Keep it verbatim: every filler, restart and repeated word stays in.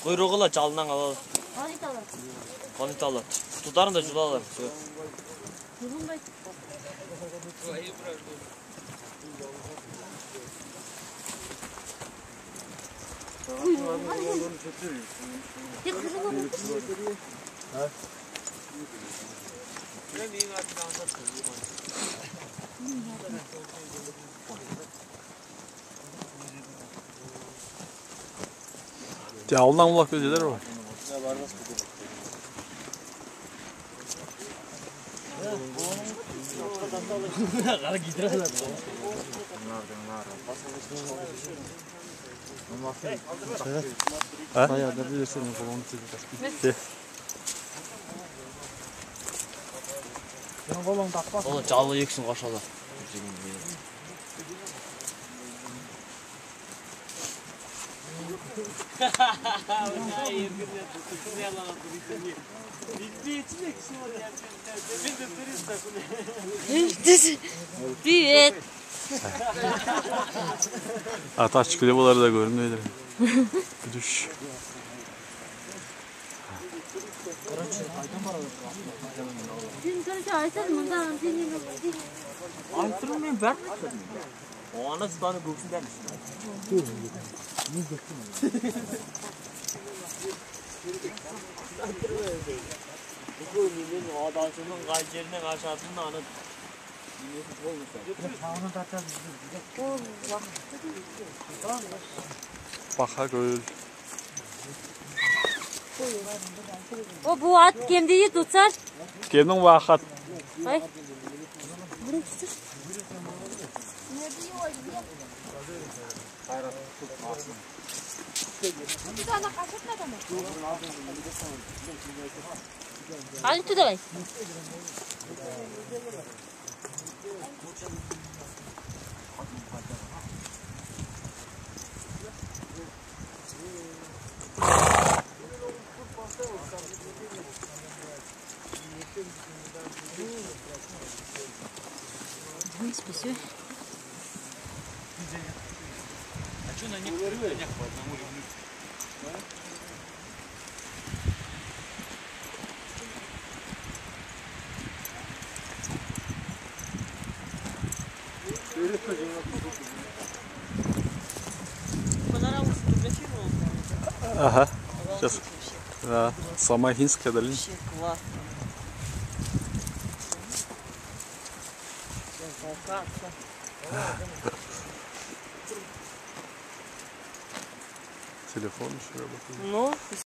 Куйругы ла жалыннан алар. Калай италар? Калай италар? Тутарын да жулалар. Всё. Жуланбайды. Куйругы калай? Тек куйругы. Жалыннан аулақ келедир ғой. А? Баяғыда білесің, бұл оны тізіп. Е. Ол жалы екісін қашады. Привет. Ата чикілеп олар да көрінбейді. Дүш. Сен, короче, айтсаң, мында антенна. Айтырмын мен, бәрін айтпадым. Оны сыбаны көксін дәмесін. Бүкіл немен адамшының қай жерінен ашатынын аны немесін полностью. Паха көл. О, бу ат кемдей, Дуцар? Кемнің бу ат? Ай. Али туда давай. Ой, спасибо. А чё на некоторых конях по одному ревнуют? Панорама сфотографировал. Ага. Сейчас. Да, самая хинская долина. Вообще классно. Сейчас, а как-то. Телефон ещё работает. Ну,